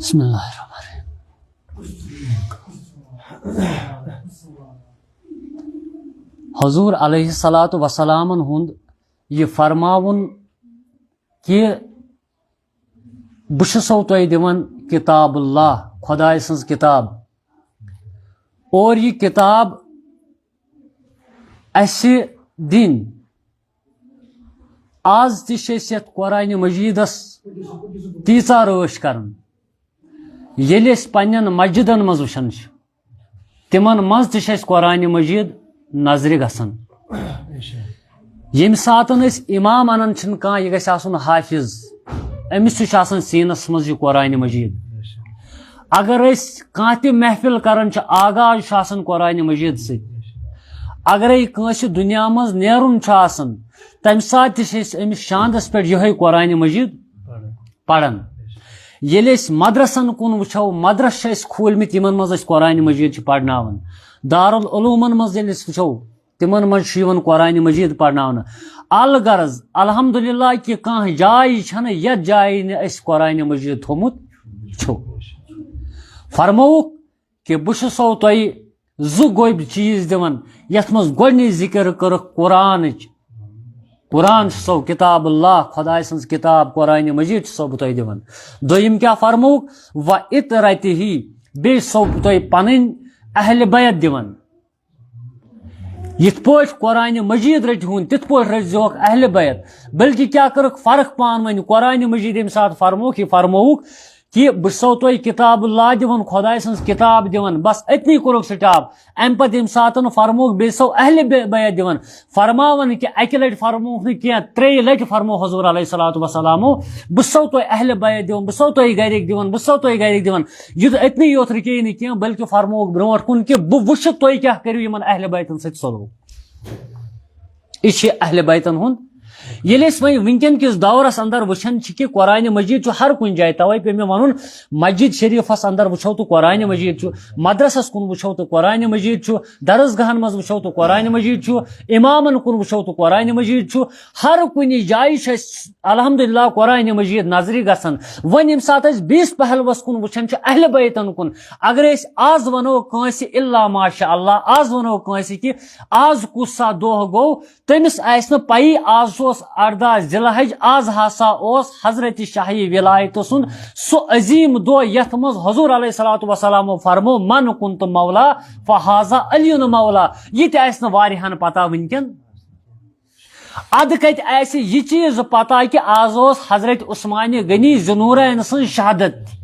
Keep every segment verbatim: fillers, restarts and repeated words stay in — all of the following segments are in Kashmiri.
بسم اللہ الرحمن الرحیم۔ حضور علیہ الصلوۃ والسلامن ہُنٛد یہِ فرماوُن کہِ بہٕ چھُسو تۄہہِ دِوان کتاب اللہ، خۄداے سٕنٛز کتاب، اور یہِ کتاب اَسہِ دِنۍ۔ آز تہِ چھِ أسۍ یَتھ قرآنِ مجیٖدَس تیٖژاہ رٲچھ کران، ییٚلہِ أسۍ پننٮ۪ن مسجدن منٛز وٕچھان چھِ، تِمن منٛز تہِ چھِ اَسہِ قرآنِ مجیٖد نظرِ گژھان۔ ییٚمہِ ساتَن أسۍ امام اَنان چھِنہٕ کانٛہہ، یہِ گژھِ آسُن حافظ، أمِس تہِ چھُ آسان سیٖنَس منٛز یہِ قرآنِ مجیٖد۔ اگر أسۍ کانٛہہ تہِ محفل کران چھِ، آغاز چھُ آسان قرآنِ مجیٖد سۭتۍ۔ اگرے کٲنٛسہِ دُنیا منٛز نیرُن چھُ آسان، تَمہِ ساتہٕ تہِ چھِ أسۍ أمِس شاندَس پٮ۪ٹھ یِہوٚے قرآنِ مجیٖد پران۔ ییٚلہِ أسۍ مدرسن کُن وٕچھو، مدرسہٕ چھِ أسۍ کھوٗلمٕتۍ، یِمن منٛز أسۍ قرآنِ مجیٖد چھِ پرناوان۔ دارالعلومن منٛز ییٚلہِ أسۍ وٕچھو، تِمن منٛز چھُ یِوان قرآنِ مجیٖد پرناونہٕ۔ الغرض، الحمدللہ کہِ کانٛہہ جاے چھَنہٕ، یَتھ جایہِ نہٕ اَسہِ قرآنِ مجیٖد تھوٚمُت چھُ۔ فرمووُکھ کہِ بہٕ چھُسو تۄہہِ زٕ گوٚبۍ چیٖز دِوان، یَتھ منٛز گۄڈٕنِچ ذِکِر کٔرٕکھ قرآنٕچ۔ قرآن چھُسو کتاب اللہ، خۄداے سٕنٛز کتاب قرآنِ مجیٖد چھُسو بہٕ تۄہہِ دِوان۔ دوٚیِم کیٛاہ فرمووُکھ؟ و عترتہ، بیٚیہِ چھُسو بہٕ تۄہہِ پنٕنۍ اہلِ بیت دِوان۔ یِتھ پٲٹھۍ قرآنِ مجیٖد رٔٹِہُن، تِتھ پٲٹھۍ رٔٹۍزِہوکھ اہلِ بیت۔ بلکہِ کیٛاہ کٔرٕکھ فرق پانہٕ ؤنۍ؟ قرآنِ مجیٖد ییٚمہِ ساتہٕ فرمووُکھ، یہِ فرمووُکھ کہِ بہٕ چھُسو تۄہہِ کتاب اللہ دِوان، خۄداے سٕنٛز کتاب دِوان، بس أتنی کوٚرُکھ سٹاپ۔ اَمہِ پتہٕ ییٚمہِ ساتہٕ فرمووُکھ بیٚیہِ چھُسو اہلِ بے-، بیت دِوان، فرماوان کہِ اَکہِ لٹہِ فرمووُکھ نہٕ کینٛہہ، ترٛیٚیہِ لٹہِ فرموو حضور علیہ الصلوۃ والسلامو، بہٕ چھُسو تۄہہِ اہلِ بیت دِوان، بہٕ چھُسو تۄہہِ گرِکۍ دِوان، بہٕ چھُسو تۄہہِ گرِکۍ دِوان۔ یہِ أتنی یوت رُکے نہٕ کینٛہہ، بلکہِ فرمووُکھ برونٛٹھ کُن کہِ بہٕ وٕچھٕ تُہۍ کیٛاہ کٔرِو یِمن اہلِ بیتن سۭتۍ سلوک۔ یہِ چھِ اہلِ بیتن ہُنٛد۔ ییٚلہِ أسۍ وۄنۍ وٕنکیٚن کِس دورس اندر وٕچھان چھِ کہِ قرآنِ مجیٖد چھُ ہر کُنہِ جایہِ، توے پیٚو مےٚ وَنُن، مسجد شریفس اندر وٕچھو تہٕ قرآنِ مجیٖد چھُ، مدرسس کُن وٕچھو تہٕ قرآنِ مجیٖد چھُ، درسگاہن منٛز وٕچھو تہٕ قرآنِ مجیٖد چھُ، امامن کُن وٕچھو تہٕ قرآنِ مجیٖد چھُ، ہر کُنہِ جایہِ چھُ اَسہِ الحمدللہ قرآنِ مجیٖد نظرِ گژھان۔ وۄنۍ ییٚمہِ ساتہٕ أسۍ بیٚیِس پہلوس کُن وٕچھان چھِ اہلِ بیتن کُن، اگر أسۍ آز ونو کٲنٛسہِ الا ماشاء اللہ، آز ونو کٲنٛسہِ کہِ آز کُس سا دۄہ گوٚو، تٔمِس آسہِ نہٕ پَیی آز اوس ارداہ ذی الحج، آز ہسا اوس حضرت شاہی ولایتہٕ سُنٛد سُہ عظیٖم دۄہ یَتھ منٛز حضور علیہ الصلوۃ والسلامو فرمو، "من کنت مولا فہذا علی مولا"۔ یہِ تہِ آسہِ نہٕ واریاہن پتہ وٕنکیٚن۔ ادٕ کتہِ آسہِ یہِ چیٖز پتہ کہِ آز اوس حضرت عثمان غنی ذی نورین سٕنٛز شہادت؟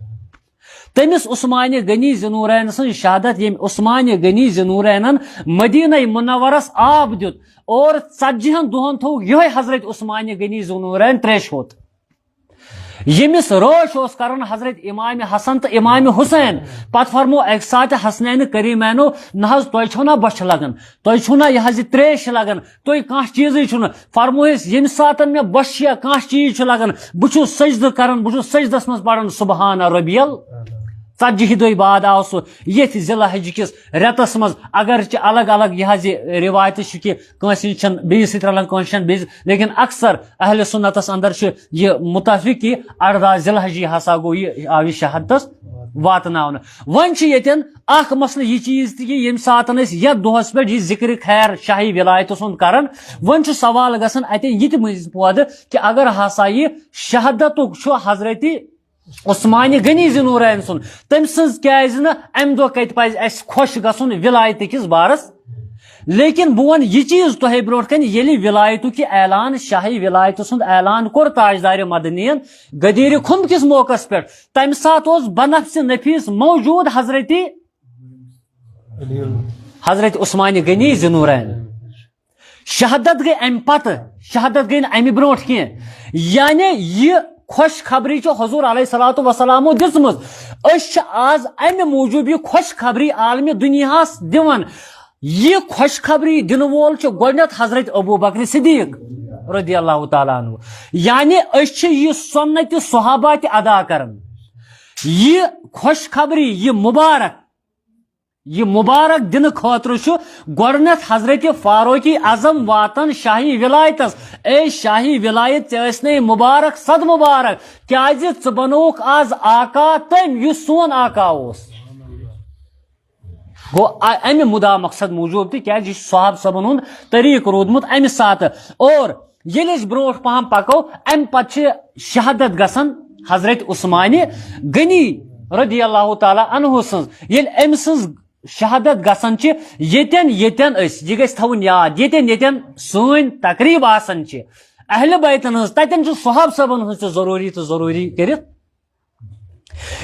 تٔمِس عثمان غنی ذی نورین سٕنٛز شہادت، ییٚمۍ عثمان غنی ذی نورینن مدینہ منورس آب دیُت اور ژتجی ہن دۄہن تھوٚو یِہوٚے حضرت عثمان غنی ذی نورین تریشہِ ہوٚت۔ ییٚمِس رٲچھ اوس کران حضرت امام حسن تہٕ امام حسین۔ پتہٕ فرمو اکہِ ساتہٕ حسنین کریمینو، "نہ حظ، تۄہہِ چھو نہ بۄچھِ لگان، تۄہہِ چھو نہ یہِ حظ یہِ تریش لگان، تُہۍ کانٛہہ چیٖزٕے چھُنہٕ۔" فرمووُس، "ییٚمہِ ساتَن مےٚ بۄچھِ یا کانٛہہ چیٖز چھُ لَگان، بہٕ چھُس سجدٕ کران، بہٕ چھُس سجدَس منٛز پَران سبحان ربی ال۔" ژتجی دۄہہِ بعد آو سُہ ییٚتھۍ ذی الحج کِس رٮ۪تَس منٛز، اگرچہِ الگ الگ یہِ حظ یہِ رِوایتہٕ چھِ کہِ کٲنٛسہِ ہِنٛز چھَنہٕ بیٚیِس سۭتۍ رَلان، کٲنٛسہِ چھَنہٕ بیٚیِس، لیکن اکثر اہل سنتَس اندر چھُ یہِ متفق کہِ ارداہ ذی الحجی ہسا گوٚو یہِ، آو یہِ شہادتَس واتناونہٕ۔ وۄنۍ چھُ ییٚتٮ۪ن اکھ مسلہٕ یہِ چیٖز تہِ کہِ ییٚمہِ ساتَن أسۍ یَتھ دۄہَس پٮ۪ٹھ یہِ ذِکرِ خیر شاہی ولایتَس ہُنٛد کران، وۄنۍ چھُ سوال گژھان اَتٮ۪ن یہِ تہِ مٔنٛزۍ پٲدٕ کہِ اگر ہسا یہِ شہادتُک چھُ حضرت عثمان غنی ذی نورین سُنٛد، تٔمۍ سٕنٛز کیٛازِ نہٕ اَمہِ دۄہ کَتہِ پَزِ اَسہِ خۄش گژھُن ولایتہٕ کِس بارَس؟ لیکن بہٕ وَنہٕ یہِ چیٖز تۄہہِ برونٛٹھ کَنہِ، ییٚلہِ ولایتُک یہِ اعلان شاہی ولایتہٕ سُنٛد اعلان کوٚر تاجدارِ مدنیَن غدیٖرِ خُمب کِس موقعس پٮ۪ٹھ، تَمہِ ساتہٕ اوس بنفسِ نفیس موجود حضرت، حضرت عثمان غنی ذی نورین۔ شہادت گٔے اَمہِ پتہٕ، شہادت گٔے نہٕ اَمہِ برونٛٹھ کینٛہہ۔ یعنی یہِ خۄش خبری چھِ حضور علیہ الصلوۃ والسلامو دِژمٕژ۔ أسۍ چھِ آز اَمہِ موٗجوٗب یہِ خۄش خبری عالمِ دُنیاہَس دِوان۔ یہِ خۄش خبری دِنہٕ وول چھُ گۄڈٕنیتھ حضرت ابو بکر صدیق رضی اللہ تعالیٰ عنہ۔ یعنی أسۍ چھِ یہِ سنت صحابہ تہِ ادا کران۔ یہِ خۄش خبری، یہِ مبارک یہِ مُبارک دِنہٕ خٲطرٕ چھُ گۄڈٕنٮ۪تھ حضرت فاروقی اعظم واتان شاہی ولایتس۔ اے شاہی ولایت، ژےٚ ٲسۍ نے مُبارک صد مُبارک، کیازِ ژٕ بنووُکھ آز آقا تٔمۍ یُس سون آقا اوس۔ گوٚو، ا-، امہِ مُدا مقصد موٗجوٗب تہِ، کیازِ یہِ چھُ صحابہٕ صٲبن ہُنٛد طریٖقہٕ روٗدمُت امہِ ساتہٕ۔ اور ییٚلہِ أسۍ برونٛٹھ پہم پکو، امہِ پتہٕ چھِ شہادت گژھان حضرت عثمانِ غنی رضی اللہ تعالیٰ عنہ سٕنٛز۔ ییٚلہِ أمۍ سٕنٛز شہادت گژھان چھِ، ییٚتٮ۪ن ییٚتٮ۪ن أسۍ، یہِ گژھِ تھاوُن یاد، ییٚتٮ۪ن ییٚتٮ۪ن سٲنۍ تقریٖب آسان چھِ اہل بیتن ہٕنٛز، تتٮ۪ن چھُ صحابہٕ صٲبن ہٕنٛز تہِ ضروٗری تہٕ ضروٗری کٔرِتھ۔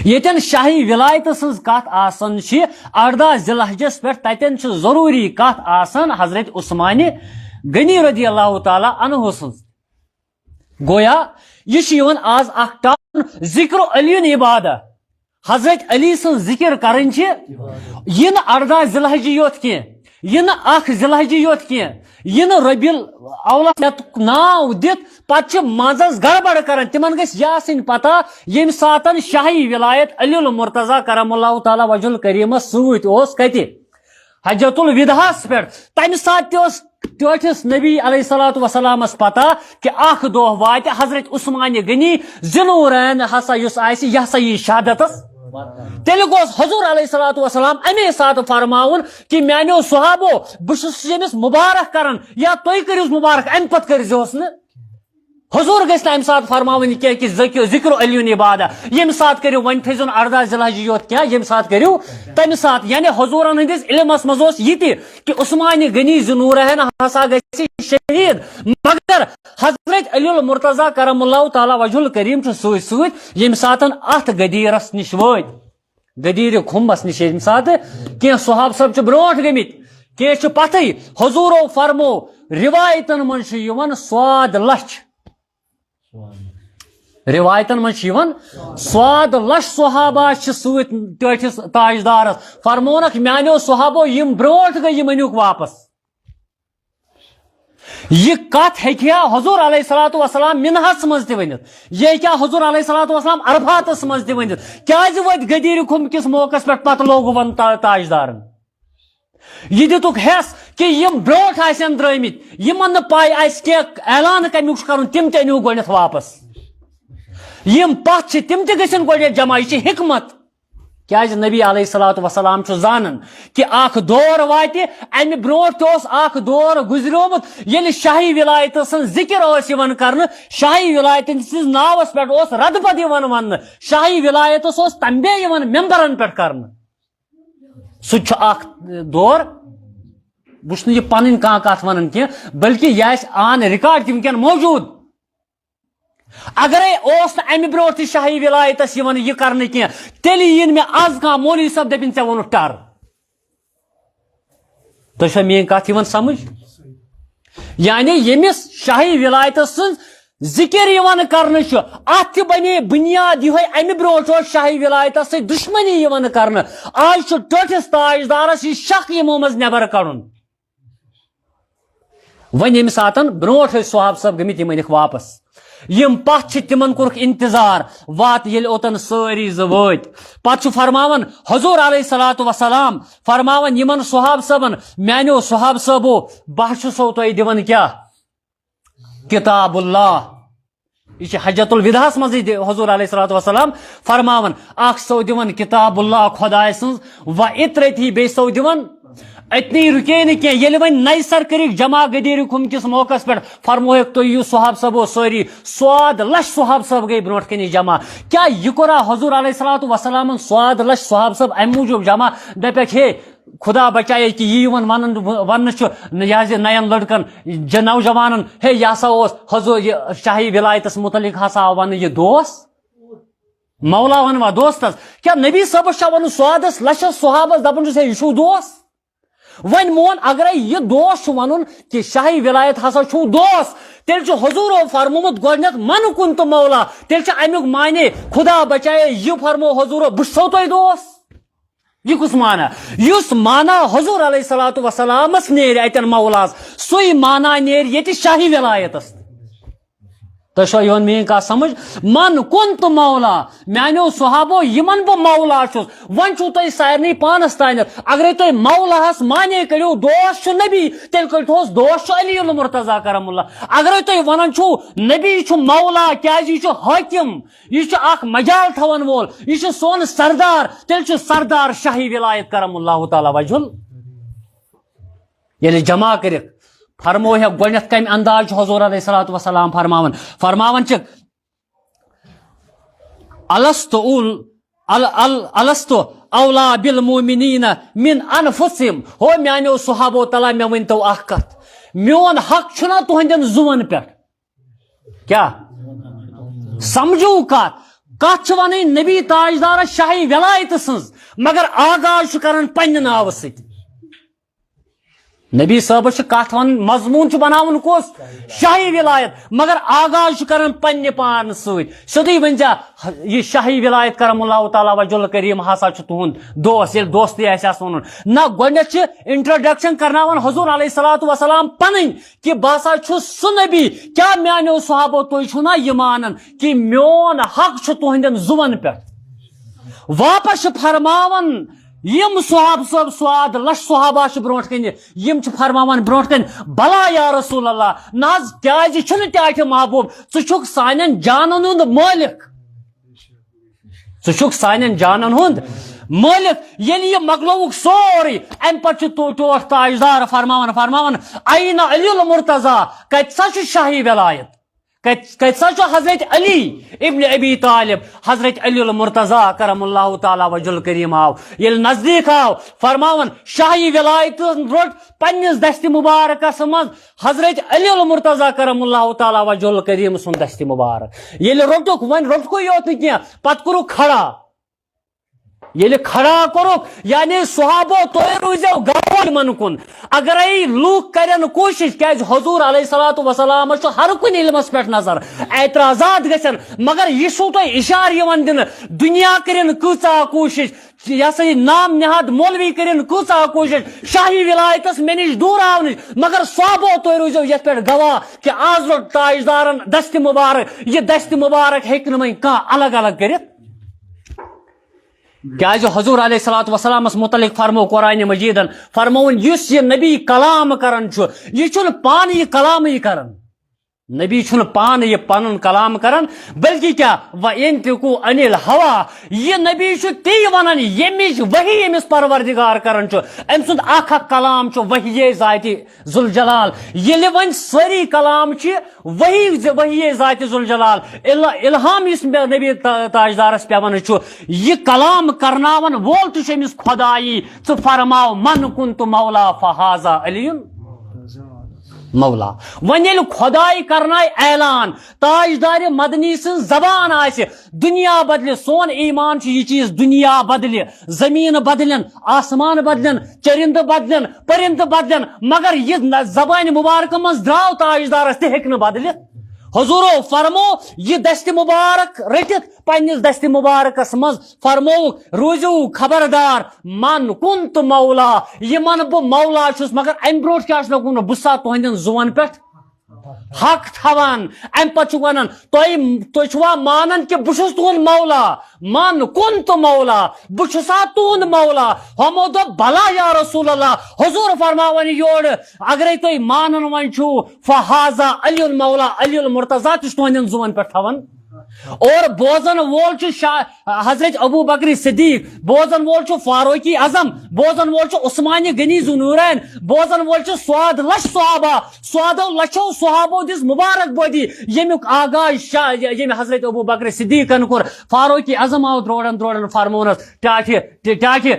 ییٚتٮ۪ن شاہی ولایتہٕ سٕنٛز کتھ آسان چھِ، ارداہ ذی الحجس پٮ۪ٹھ، تتٮ۪ن چھِ ضروٗری کتھ آسان حضرت عثمانِ غنی رضی اللہ تعالیٰ عنہ سٕنٛز۔ گویا یہِ چھُ یِوان آز اکھ ٹاون ذکر علی عبادہ۔ حضرت علی سٕنٛز ذکر کرٕنۍ چھِ، یہِ نہٕ ارداہ ذی الحجہِ یوت کینٛہہ، یہِ نہٕ اکھ ذی الحجہِ یوت کینٛہہ، یہِ نہٕ ربیع الاولس یتُک ناو دِتھ پتہٕ چھِ منٛزس گڑبڑ کران۔ تِمن گژھِ یہِ آسٕنۍ پتہ، ییٚمہِ ساتن شاہی ولایت علی المرتضی کرم اللہ تعالیٰ وجہ الکریمس سۭتۍ اوس کتہِ؟ حجۃ الوداعس پٮ۪ٹھ۔ تمہِ ساتہٕ تہِ اوس ٹٲٹھِس نبی علیہ الصلوۃ والسلامس پتہ کہِ اکھ دۄہ واتہِ حضرت عثمان غنی ذی نورین ہسا یُس آسہِ، یہِ ہسا یی شہادتس۔ تیٚلہِ گوٚژھ حضور علیہ الصلوۃ والسلام امے ساتہٕ فرماوُن کہِ میانیو صحابو، بہٕ چھُس ییٚمِس مبارک کران، یا تُہۍ کٔرِوس مبارک، امہِ پتہٕ کٔرزِہوس نہٕ۔ حضور گژھِ نہٕ امہِ ساتہٕ فرماوٕنۍ کینٛہہ کہِ ذکر، ذکر علی عبادہ، ییٚمہِ ساتہٕ کٔرِو، وۄنۍ تھٲیزیو نہٕ ارداہ ذی الحجہِ یوت کینٛہہ، ییٚمہِ ساتہٕ کٔرِو تمہِ ساتہٕ۔ یعنی حضورن ہٕنٛدِس علمس منٛز اوس یہِ تہِ کہِ عثمان غنی ذی نورین ہسا گژھِ شہید، مگر حضرت علی المرتضی کرم اللہ تعالیٰ وجہ الکریم چھُ سۭتۍ سۭتۍ، ییٚمہِ ساتہٕ اتھ غدیرس نِش وٲتۍ۔ غدیٖرِ خُمبس نِش ییٚمہِ ساتہٕ کینٛہہ صحابہٕ صٲب چھِ برونٛٹھ گٔمٕتۍ، کینٛہہ چھِ پتھٕے۔ حضوٗرو فرمو، رِوایتن منٛز چھُ یِوان سواد لچھ۔ رِوایتن منٛز چھُ یِوان سواد لچھ صحابہ چھِ سۭتۍ ٹٲٹھِس تاجدارس۔ فرمونکھ، میانیو صحابو، یِم برونٛٹھ گٔے، یِم أنِوکھ واپس۔ یہِ کتھ ہیٚکہِ ہا حضور علیہ الصلوۃ والسلام منہس منٛز تہِ ؤنِتھ، یہِ ہیٚکہِ ہا حضور علیہ الصلوۃ والسلام عرفاتس منٛز تہِ ؤنِتھ۔ کیازِ وٲتۍ غدیٖرِ خُم کِس موقعس پٮ۪ٹھ پتہٕ لوگوُن تا-، تاجدارن؟ یہِ دِتُکھ ہٮ۪س کہِ یِم برونٛٹھ آسن درٲمٕتۍ، یِمن نہٕ پاے آسہِ کینٛہہ اعلان کمیُک چھُ کرُن، تِم تہِ أنِو گۄڈٕنٮ۪تھ واپس۔ یِم پتھ چھِ، تِم تہِ گژھن گۄڈٕنٮ۪تھ جمع۔ یہِ چھِ حکمت۔ کیازِ نبی علیہ الصلوۃ والسلام چھُ زانان کہِ اکھ دور واتہِ، امہِ برونٛٹھ تہِ اوس اکھ دور گُزریومُت، ییٚلہِ شاہی ولایتہٕ سٕنٛز ذکر ٲس یِوان کرنہٕ، شاہی ولایتہٕ سٕنٛز ناوس پٮ۪ٹھ اوس ردبد یِوان وننہٕ، شاہی ولایتس اوس تنبیہ یِوان ممبرن پٮ۪ٹھ کرنہٕ۔ سُہ تہِ چھُ اکھ دور۔ بہٕ چھُس نہٕ یہِ پنٕنۍ کانٛہہ کتھ ونان کینٛہہ، بلکہِ یہِ آسہِ آن ریکارڈ تہِ وٕنکیٚن موجود۔ اگرے اوس نہٕ امہِ برونٛٹھ تہِ شاہی ولایتس یِوان یہِ کرنہٕ کینٛہہ، تیٚلہِ یِن مےٚ از کانٛہہ مولوی صٲب دٔپِن، "ژےٚ ووٚنُتھ ٹر۔" تۄہہِ چھا میٲنۍ کتھ یِوان سمجھ؟ یعنی ییٚمِس شاہی ولایتس سٕنٛز ذکر یِوان کرنہٕ چھُ، اتھ تہِ بنے بنیاد یِہوٚے، امہِ برونٛٹھ اوس شاہی ولایتس سۭتۍ دشمنی یِوان کرنہٕ، از چھُ ٹٲٹھِس تاجدارس یہِ شک یِمو منٛز نٮ۪بر کڑُن۔ وۄنۍ ییٚمہِ ساتن برونٛٹھ ٲسۍ صحابہٕ صٲب گٔمٕتۍ، یِم أنِکھ واپس۔ یِم پتھ چھِ، تِمن کوٚرُکھ انتظار، وات ییٚلہِ اوٚتن سٲری زٕ وٲتۍ۔ پتہٕ چھُ فرماوان حضور علیہ الصلوۃ والسلام، فرماوان یِمن صحابہٕ صٲبن، "میانیو صحابہٕ صٲبو، بہٕ ہا چھُسو تۄہہِ دِوان کیٛاہ؟ کتاب اللہ۔" یہِ چھِ حجۃ الوداعس منٛزٕے دِ-، حضور علیہ الصلوۃ والسلام فرماوان، اکھ سو دِوان کتاب اللہ خۄداے سٕنٛز، و عترتی، بیٚیہِ سو دِوان۔ أتنی رُکے نہٕ کینٛہہ، ییٚلہِ وۄنۍ نَیہِ سر کٔرِکھ جمع غدیٖرِ خُم کِس موقعس پٮ۪ٹھ، فرموہکھ تُہۍ یِیِو صحابہٕ صٲبو سٲری، سواد لچھ صحابہٕ صٲب گٔے برونٛٹھ کَنہِ جمع۔ کیٛاہ یہِ کوٚرا حضور علیہ الصلوۃ والسلامن سواد لچھ صحابہٕ صٲب اَمہِ موٗجوٗب جمع، دَپٮ۪کھ، ہے، خدا بچایے کہِ یہِ یِوان ونن، وننہٕ چھُ نہ، یہِ حظ یہِ نَین لڑکن، ج-، نوجوانن، ہے، یہِ ہسا اوس حضور، یہِ شاہی ولایتس متعلق ہسا آو وننہٕ یہِ دوس۔ مولا ونوا دوستس، کیٛاہ نبی صٲبس چھا ونُن سوادس لچھس صحابس، دپان چھُس، ہے، یہِ چھُو دوس؟ وۄنۍ مون، اگرے یہِ دوس چھُ ونُن کہِ شاہی ولایت ہسا چھُو دوس، تیٚلہِ چھُ حضورو فرمومُت گۄڈٕنٮ۪تھ، "من کنت مولا"، تیٚلہِ چھُ امیُک معنی، خدا بچایے، یہِ فرمو حضورو، "بہٕ چھُسو تۄہہِ دوس"۔ یہِ کُس معنی؟ یُس معنی حضور علیہ الصلوۃ والسلامس نیرِ اتٮ۪ن مولاہس، سُے معنی نیرِ ییٚتہِ شاہی ولایتس۔ تۄہہِ چھوا یِوان میٲنۍ کتھ سمجھ؟ من کنت مولا، میانیو صحابو، یِمن بہٕ مولا چھُس۔ وۄنۍ چھُو تۄہہِ سارنٕے پانس تانٮ۪تھ، اگرے تُہۍ مولاہس معنی کٔرِو، دوست چھُ نبی، تیٚلہِ کٔرۍتوس دوست چھُ علی المرتضی کرم اللہ۔ اگرے تُہۍ ونان چھُو نبی چھُ مولا، کیازِ یہِ چھُ حٲکِم، یہِ چھُ اکھ مجال تھاون وول، یہِ چھُ سون سردار، تیٚلہِ چھُ سردار شاہی ولایت کرم اللہ تعالیٰ وجل۔ ییٚلہِ جمع کٔرِکھ، فرموو ہے گۄڈٕنیتھ کمہِ انداز چھُ حضور علیہ الصلوۃ والسلام فرماوان؟ فرماوان چھِ، الست اول ال ال الست اولا بالمؤمنین من انفسہم۔ ہو میانیو صحابو، تلا مےٚ ؤنۍ تو اکھ کتھ، میون حق چھُنہ تُہنٛدٮ۪ن زُوَن پٮ۪ٹھ؟ کیا؟ سمجھو کتھ، کتھ چھِ ونٕنۍ نبی تاجدارس شاہی ولایت سٕنٛز، مگر آغاز چھُ کران پننہِ ناوٕ سۭتۍ۔ نبی صٲبس چھِ کتھ ونٕنۍ، مضمون چھُ بناوُن کُس؟ شاہی ولایت، مگر آغاز چھُ کران پننہِ پان سۭتۍ۔ سیوٚدُے ؤنۍ زِ یہِ شاہی ولایت کرم اللہ تعالیٰ وجل کریم ہسا چھُ تُہُنٛد دوست، ییٚلہِ دوستی آسہِ آسہِ ونُن۔ نہ، گۄڈٕنیتھ چھِ انٹروڈکشن کرناوان حضور علیہ الصلوۃ والسلام پنٕنۍ، کہ بہٕ ہسا چھُس سُہ نبی، کیا میانیو صحابو تُہۍ چھِو نا یہِ مانان کہ میون حق چھُ تُہنٛدٮ۪ن زُوَن پٮ۪ٹھ؟ واپس چھِ فرماوان یِم صحاب صٲب سواد لچھ صحابہ چھِ برونٛٹھ کنہِ، یِم چھِ فرماوان برونٛٹھ کنہِ، بلا یا رسول اللہ، نہ حظ، کیازِ چھُنہٕ ٹاٹھہِ محبوب؟ ژٕ چھُکھ سانٮ۪ن جانن ہُنٛد مٲلک۔ ژٕ چھُکھ سانٮ۪ن جانن ہُنٛد مٲلِک۔ ییٚلہِ یہِ مۄکلووُکھ سورُے، اَمہِ پتہٕ چھُ تو-، ٹوٹھ تاجدار فرماوان، فرماوان، "این علی المرتضی؟" کتہِ سا چھُ شاہی ولایت؟ کتہِ، کتہِ سا چھُ حضرت علی ابن ابی طالب، حضرت علی المرتضی کرم اللہ تعالیٰ وجہ الکریم آو؟ ییٚلہِ نزدیٖک آو، فرماوان، شاہی ولایت روٚٹ پننِس دستِ مبارکس منٛز حضرت علی المرتضی کرم اللہ تعالیٰ وجہ الکریم سُنٛد دستِ مبارک۔ ییٚلہِ روٚٹُکھ، وۄنۍ روٚٹکُے یوت نہٕ کینٛہہ، پتہٕ کوٚرُکھ کھڑا۔ ییٚلہِ کھڑا کوٚرُکھ، یعنی صحابو، تُہۍ روٗزِو گواہ یِمن کُن۔ اگرے لوٗکھ کرن کوٗشش، کیازِ حضور علیہ الصلوۃ والسلامس چھُ ہر کُنہِ علمس پٮ۪ٹھ نظر، اعتراضات گژھن، مگر یہِ چھُو تۄہہِ اشارٕ یِوان دِنہٕ، دُنیا کرن کۭژاہ کوٗشش، یہِ ہسا یہِ نام نہاد مولوی کٔرِن کۭژاہ کوٗشش شاہی ولایتس مےٚ نِش دوٗراونٕچ، مگر صحابو، تُہۍ روٗزِو یتھ پٮ۪ٹھ گواہ کہِ آز روٚٹ تاجدارن دستِ مبارک۔ یہِ دستِ مبارک ہیٚکہِ نہٕ وۄنۍ کانٛہہ الگ الگ کٔرِتھ۔ کیازِ حضور علیہ الصلوۃ والسلامس متعلق فرمو قرآن مجیدن، فرمووُن، یُس یہِ نبی کلام کران چھُ، یہِ چھُنہٕ پانہٕ یہِ کلامٕے کران۔ نبی چھُنہٕ پانہٕ یہِ پنُن کلام کران، بلکہِ کیا؟ "و ینطق عن الہوا"۔ یہِ نبی چھُ تی ونان، ییٚمِچ وحی ییٚمِس پروردگار کران چھُ۔ أمۍ سُنٛد اکھ اکھ کلام چھُ وحی ذاتِ ذوالجلال۔ ییٚلہِ وۄنۍ سٲری کلام چھِ وحی ز-، وحی ذاتِ ذوالجلال، الہ-، الہام یُس مےٚ نبی تا-، تاجدارس پٮ۪وان چھُ، یہِ کلام کرناون وول تہِ چھُ أمِس خدایی۔ ژٕ فرماو، "من کنت مولا فہذا علی مولا۔" وۄنۍ ییٚلہِ خداے کرنایہِ اعلان، تاجدارِ مدنی سٕنٛز زبان آسہِ، دُنیا بدلہِ۔ سون ایمان چھُ یہِ چیٖز، دُنیا بدلہِ، زمیٖن بدلن، آسمان بدلن، چرندٕ بدلن، پرندٕ بدلن، مگر یہِ نہ-، زبانہِ مبارکہٕ منٛز درٛاو تاجدارس، تہِ ہیٚکہِ نہٕ بدلِتھ۔ حضوٗرو فرمو، یہِ دستِ مبارک رٔٹِتھ پننِس دستِ مبارکس منٛز فرمووُکھ، روٗزِو خبردار، "من کنت مولا"، یِمن بہٕ مولا چھُس، مگر امہِ برونٛٹھ کیٛاہ چھُ مےٚ ووٚنمُت؟ بہٕ چھُسا تُہنٛدٮ۪ن زُوَن پٮ۪ٹھ حق تھاوان؟ امہِ پتہٕ چھُ ونان، "تۄہہِ، تُہۍ چھُوا مانان کہِ بہٕ چھُس تُہُنٛد مولا؟" من کنت مولا، بہٕ چھُسا تُہُنٛد مولا؟ ہُمو دوٚپ، "بلا یا رسول اللہ"۔ حضوٗر فرماوان یورٕ، اگرے تُہۍ مانان وۄنۍ چھُو، فہذا علی المولا، علی المرتضی تہِ چھُ تُہنٛدٮ۪ن زُوَن پٮ۪ٹھ تھاوان۔ اور بوزن وول چھُ شاہ-، حضرت ابو بکر صدیق، بوزن وول چھُ فاروقی اعظم، بوزن وول چھُ عثمان غنی ذو نورین، بوزن وول چھُ سواد لچھ صحابہ، سوادو لچھو صحابو دِژ مبارک بٲدی، ییٚمیُک آغاز شاہ، ییٚمہِ حضرت ابو بکر صدیقن کوٚر۔ فاروقی اعظم آو درورن درورن فرمونس، ٹاٹھہِ، ٹاٹھہِ،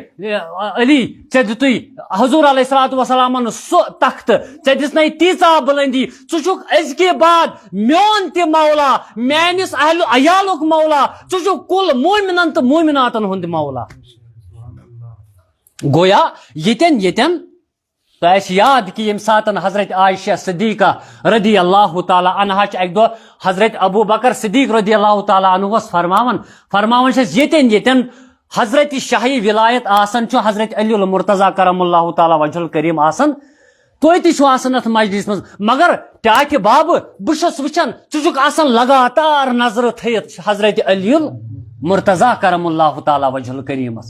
علی، ژےٚ دِتُے حضور علیہ الصلوۃ والسلامن سُہ تخت، ژےٚ دِژنَے تیٖژاہ بُلندی، ژٕ چھُکھ أزکہِ بعد میون تہِ مولا، میٲنِس اہل و عیالُک مولا، ژٕ چھُکھ کُل مومنن تہٕ مومناتن ہُنٛد مولا۔ گویا ییٚتٮ۪ن، ییٚتٮ۪ن تۄہہِ آسہِ یاد کہِ ییٚمہِ ساتَن حضرت عائشہ صدیقہ رضی اللہ تعالیٰ عنہا چھِ اَکہِ دۄہ حضرت ابو بکر صدیق رضی اللہ تعالیٰ عنہس فرماوان، فرماوان چھِ أسۍ ییٚتٮ۪ن، ییٚتٮ۪ن حضرت شاہی ولایت آسان چھُ، حضرت علی المرتضی کرم اللہ تعالیٰ وجہ الکریم آسان، تُہۍ تہِ چھِو آسان اتھ مجلس منٛز، مگر ٹاٹھہِ بابہٕ، بہٕ چھُس وٕچھان، ژٕ چھُکھ آسان لگاتار نظرٕ تھٲیِتھ حضرت علی المرتضی کرم اللہ تعالیٰ وجہ الکریمس۔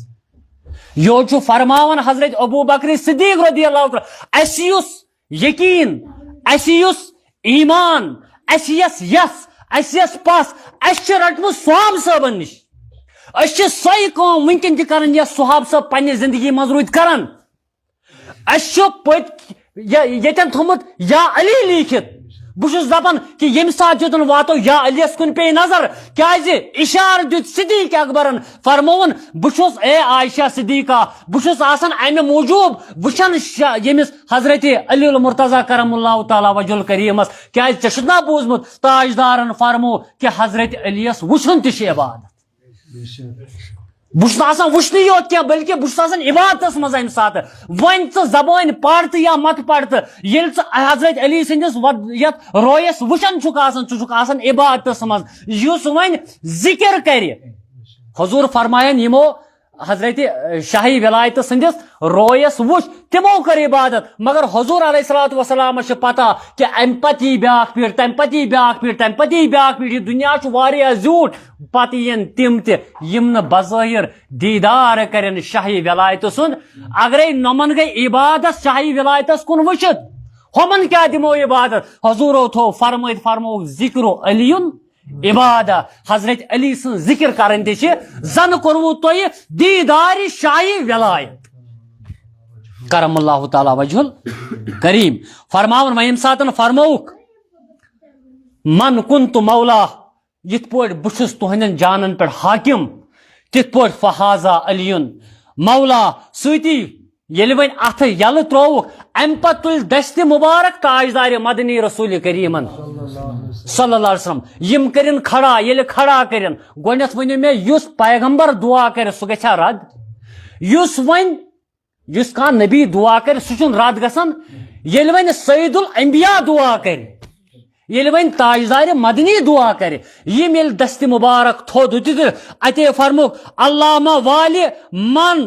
یورٕ چھُ فرماوان حضرت ابو بکر صدیق رضی اللہ تعالیٰ، اسہِ یُس یقین، اسہِ یُس ایمان، اسہِ یس یس، اسہِ یس پس، اسہِ چھِ رٔٹمٕژ صحابہٕ صٲبن نِش۔ أسۍ چھِ سۄے کٲم وٕنکیٚن تہِ کران، یۄس صحابہٕ صٲب پننہِ زندگی منٛز روٗدۍ کران۔ اسہِ چھُ پٔتۍ، یہِ، ییٚتٮ۪ن تھوٚمُت یا علی لیٖکھِتھ۔ بہٕ چھُس دپان کہِ ییٚمہِ ساتہٕ یوٚتَن واتو یا علیَس کُن پیٚیہِ نظر، کیازِ اِشارٕ دیُت صدیق اکبرن، فرمووُن، بہٕ چھُس، اے عائشہ صدیقہ، بہٕ چھُس آسان امہِ موٗجوٗب وٕچھان شا-، ییٚمِس حضرت علی المرتضی کرم اللہ تعالیٰ وجہ الکریمس، کیازِ ژےٚ چھُتھ نا بوٗزمُت تاجدارن فرمو کہِ حضرت علیَس وٕچھُن تہِ چھُ عبادت۔ بہٕ چھُس نہٕ آسان وٕچھنٕے یوت کینٛہہ، بلکہِ بہٕ چھُس آسان عبادتس منٛز امہِ ساتہٕ۔ وۄنۍ ژٕ زبٲنۍ پرتہٕ یا مت پرتہٕ، ییٚلہِ ژٕ حضرت علی سٕنٛدِس وَد-، یتھ رویس وٕچھان چھُکھ آسان، ژٕ چھُکھ آسان عبادتس منٛز۔ یُس وۄنۍ ذکر کرِ، حضور فرمایان، یِمو حضرت، ٲ، شاہی ولایتہٕ سٕنٛدِس رویس وٕچھ، تِمو کٔر عبادت، مگر حضور علیہ الصلوۃ والسلامس چھِ پتہ کہِ امہِ پتہٕ یی بیاکھ پیٖڑ، تمہِ پتہٕ یی بیاکھ پیٖڑ، تمہِ پتہٕ یی بیاکھ پیٖڑ۔ یہِ دُنیا چھُ واریاہ زیوٗٹھ، پتہٕ یِن تِم تہِ یِم نہٕ بظٲہر دیٖدار کرن شاہی ولایتہٕ سُنٛد۔ اگرے نۄمن گٔے عبادت شاہی ولایتس کُن وٕچھِتھ، ہُمن کیٛاہ دِمو عبادت؟ حضورو تھوو فرمٲیِتھ، فرمووُکھ، ذکر علی عبادہ، حضرت علی سٕنٛز ذکر کرٕنۍ تہِ چھِ، زن کوٚروٕ تۄہہِ دیٖدارِ شاہی ولایت۔ کرم اللہ تعالیٰ وجہ الکریم۔ فرماوان وۄنۍ ییٚمہِ ساتن فرمووُکھ، من کنت مولا، یِتھ پٲٹھۍ بہٕ چھُس تُہنٛدٮ۪ن جانن پٮ۪ٹھ حاکم، تِتھ پٲٹھۍ فہذا علی مولا۔ سۭتی ییٚلہِ وۄنۍ اتھٕ یلہٕ ترووُکھ، امہِ پتہٕ تُلۍ دستِ مبارک تاجدارِ مدنی رسول کریمن صلی اللہ علیہ وسلم۔ یِم کٔرِن کھڑا، ییٚلہِ کھڑا کٔرِن، گۄڈنیتھ ؤنِو مےٚ، یُس پیغمبر دعا کرِ، سُہ گژھِ رد؟ یُس وۄنۍ، یُس کانٛہہ نبی دعا کرِ، سُہ چھُنہٕ رد گژھان۔ ییٚلہِ وۄنۍ سید الانبیاء دعا کرِ، ییٚلہِ وۄنۍ تاجدارِ مدنی دعا کرِ، یِم ییٚلہِ دستِ مبارک تھوٚد دِتھ اتے فرمووُکھ، اللہم والی من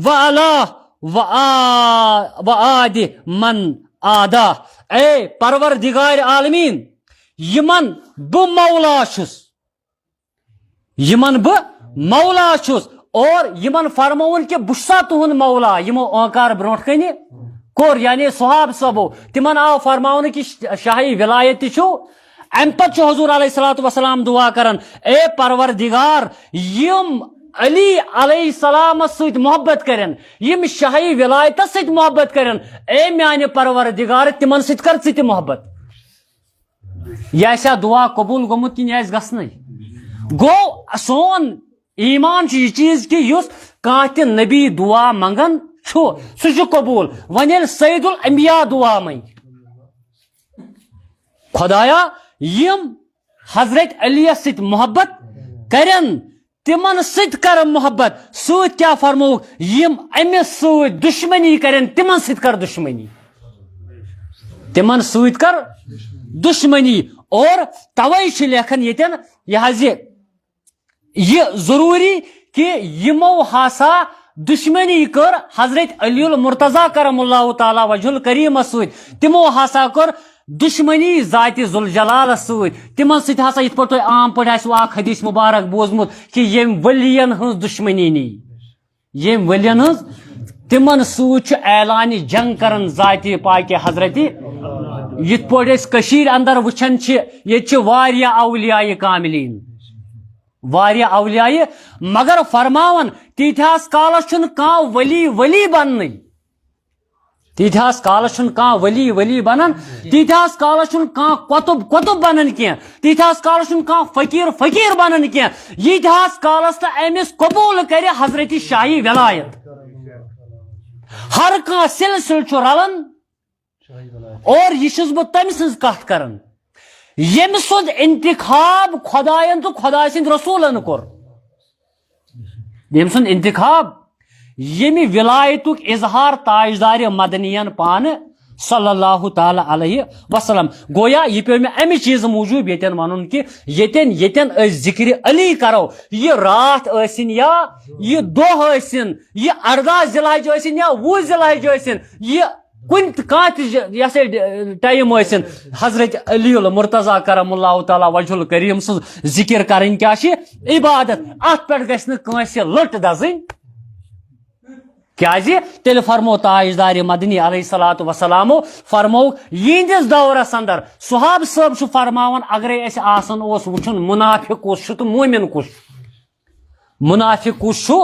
والا و آ-، و آدِ من آدا۔ اے پروردگار عالمین، یِمن بہٕ مولا چھُس، یِمن بہٕ مولا چھُس، اور یِمن فرمووُن کہِ بہٕ چھُسا تُہُنٛد مولا، یِمو انکار برونٛٹھ کنہِ کوٚر، یعنی صحاب صٲبو، تِمن آو فرماونہٕ کہِ ش-، شاہی ولایت تہِ چھُو۔ امہِ پتہٕ چھُ حضور علیہ الصلوۃ والسلام دعا کران، اے پروردگار، یِم علی علیہ السلامس سۭتۍ محبت کرن، یِم شاہی ولایتس سۭتۍ محبت کرن، اے میانہِ پروردگار، تِمن سۭتۍ کر ژٕ تہِ محبت۔ یہِ آسہِ ہا دعا قبول گوٚمُت کِنہٕ یہِ آسہِ گژھنٕے؟ گوٚو، سون ایمان چھُ یہِ چیٖز کہِ یُس کانٛہہ تہِ نبی دعا منٛگان چھُ، سُہ چھُ قبول۔ وۄنۍ ییٚلہِ سید الانبیاء دعا منٛگہِ، خۄدایا، یِم حضرت علی یس سۭتۍ محبت کرن، تِمن سۭتۍ کر محبت۔ سۭتۍ کیٛاہ فرمووُکھ؟ یِم أمِس سۭتۍ دُشمنی کرن، تِمن سۭتۍ کر دُشمنی۔ تِمن سۭتۍ کر دُشمنی۔ اور توے چھِ لیکھان ییٚتٮ۪ن، یہِ حظ یہِ، یہِ ضروٗری کہِ یِمو ہسا دُشمنی کٔر حضرت علی المرتضی کرم اللہ تعالیٰ وجہ الکریمس سۭتۍ۔ تِمو ہسا کٔر دُشمنی ذاتِ ذوالجلالس سۭتۍ۔ تِمن سۭتۍ ہسا، یِتھ پٲٹھۍ تۄہہِ عام پٲٹھۍ آسِوٕ اکھ حدیث مبارک بوٗزمُت کہِ ییٚمۍ ؤلین ہٕنٛز دُشمنی نی، ییٚمۍ ؤلین ہٕنٛز، تِمن سۭتۍ چھُ اعلانِ جنگ کران ذاتِ پاکِ حضرت۔ یِتھ پٲٹھۍ أسۍ کٔشیٖرِ اندر وٕچھان چھِ، ییٚتہِ چھِ واریاہ اولیاء کاملین، واریاہ اولیاء، مگر فرماوان، تیٖتِہس کالس چھُنہٕ کانٛہہ ولی ولی بننٕے۔ تیٖتِہس کالس چھُنہٕ کانٛہہ ولی ولی بنان، تیٖتِہس کالس چھُنہٕ کانٛہہ قطب قطب بنان کینٛہہ، تیٖتِہس کالس چھُنہٕ کانٛہہ فقیٖر فقیٖر بنان کینٛہہ، ییٖتِہس کالس تہٕ أمِس قبوٗل کرِ حضرت شاہی ولایت۔ ہر کانٛہہ سلسلہٕ چھُ رلان اور یہِ چھُس بہٕ تٔمۍ سٕنٛز کتھ کران، ییٚمۍ سُنٛد انتخاب خۄداین تہٕ خۄداے سٕنٛدۍ رسوٗلن کوٚر۔ ییٚمۍ سُنٛد انتخاب، ییٚمہِ ولایتُک اظہار تاجدارِ مدنین پانہٕ صلی اللہ تعالیٰ علیہ وسلم۔ گویا یہِ پیوٚو مےٚ امہِ چیٖزٕ موٗجوٗب ییٚتٮ۪ن ونُن کہِ ییٚتٮ۪ن، ییٚتٮ۪ن أسۍ ذکرِ علی کرو، یہِ راتھ ٲسِن یا یہِ دۄہ ٲسِن، یہِ ارداہ ذی الحج ٲسِن یا وُہ ذی الحج ٲسِن، یہِ کُنہِ تہِ، کانٛہہ تہِ ج-، یہِ ہسا یہِ ٹایم ٲسِن، حضرت علی المرتضیٰ کرم اللہ تعالیٰ وجہ الکریم سٕنٛز ذکر کرٕنۍ کیٛاہ چھِ؟ عبادت۔ اتھ پٮ۪ٹھ گژھِ نہٕ کٲنٛسہِ لٔٹ دزٕنۍ۔ کیٛازِ؟ تیٚلہِ فرمو تاجدارِ مدنی علیہ الصلوۃ والسلامو، فرمو یِہنٛدِس دورس اندر صحابہٕ صٲب چھُ فرماوان، اگرے اسہِ آسان اوس وٕچھُن منافق کُس چھُ تہٕ مومن کُس چھُ، منافق کُس چھُ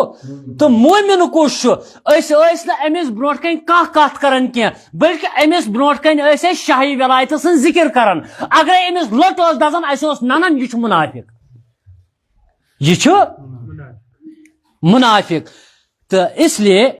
تہٕ مومن کُس چھُ، أسۍ ٲسۍ نہٕ أمِس برونٛٹھ کنہِ کانٛہہ کتھ کران کینٛہہ، بلکہِ أمِس برونٛٹھ کنہِ ٲسۍ أسۍ شاہی ولایتہٕ سٕنٛز ذکر کران۔ اگرے أمِس لٔٹ ٲس دزان، اسہِ اوس ننان یہِ چھُ منافق، یہِ چھُ منافق۔ تہٕ اس لیے